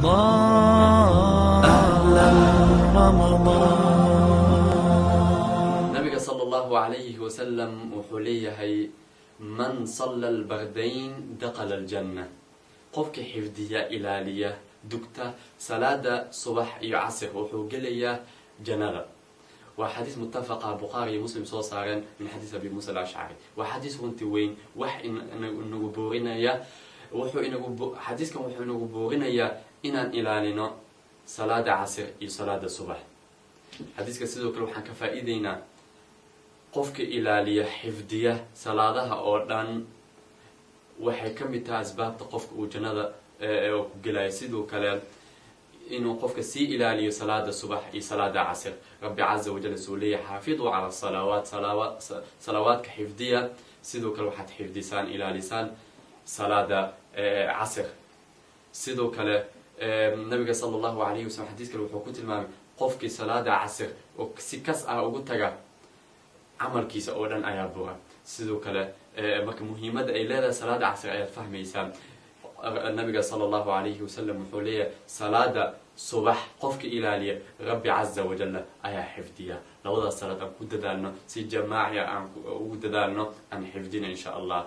رمضان، أهلا رمضان. Nabiga sala Allahu calayhi wasalam wuxuu leeyahay: "Man salla albardayn dakhala aljanna." Qofka xifdiya, ilaaliya, dugta salaada subax iyo casir wuxuu gelayaa jannada. Waa xadiis mutafaqa, Bukhaari iyo Muslim soo saareen, min xadiis Abi Muusa Alashcari. Waa xadiis runti weyn, wax inagu boorinaya. Wuxuu inagu xadiiskan wuxuu inagu boorinayaa inaan ilaalino salaada casir iyo salaada subax. Xadiiska sidoo kale waxaan ka faa'iideynaa qofka ilaaliya, xifdiya salaadaha oo dhan waxay ka mid tahay asbaabta qofka uu jannada ku gelaya. Sidoo kale inuu qofka sii ilaaliyo salaada subax iyo salaada casir. Rabbi caza wajal suu leeyahay: "Xaafiduu cala salawaat," salawaadka xifdiya. Sidoo kale waxaad xifdisaan, ilaalisaan salaada casir. Sidoo kale nabiga sala Allahu alayhi wasalam xadiis kale wuxuu ku tilmaamay qofkii salaada casir oo si kas ah ugu taga, camalkiisa oo dhan ayaa bura. Sidoo kale marka muhiimadda ay leedahay salaada casir ayaad fahmaysaa. Nabiga sala Allahu alayhi wasalam wuxuu leeyahay: salaada subax qofka ilaaliya, Rabbi caza wajalla ayaa xifdiya. Labadaas salaad aan ku dadaalno, si jamaaci aan ugu dadaalno, aan xifdina insha Allah.